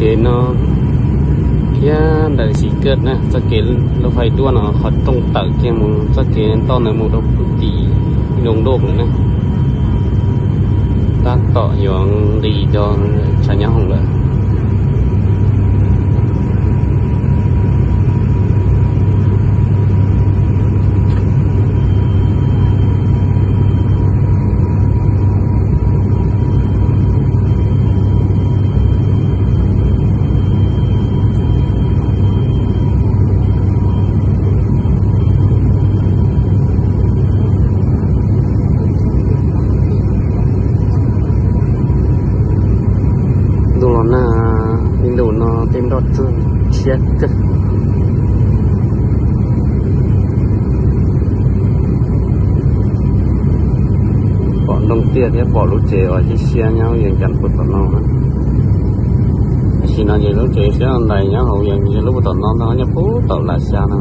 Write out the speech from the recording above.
Kev no thiab ntawm Xim Kaj na, txoj kev lub fais duab no ho rooj tawm kiag mus txoj kev ntoj ntawd mus rau tim Doo Doj lawm na. Tab tom yuav nqis rau tshav nyab hoom lawm. Ntuj los nag li ntuj no tej nroj tsuag tshiab kawg. Pom nroog tiaj thiab pom lub tsev uas siab siab nyob Vias Cas puag tom no. Tam sim no ces lub tsev siab no ntais nyob hauv Vias Cas lub puag tom no ntag, nyob puag tom Lam Xya no.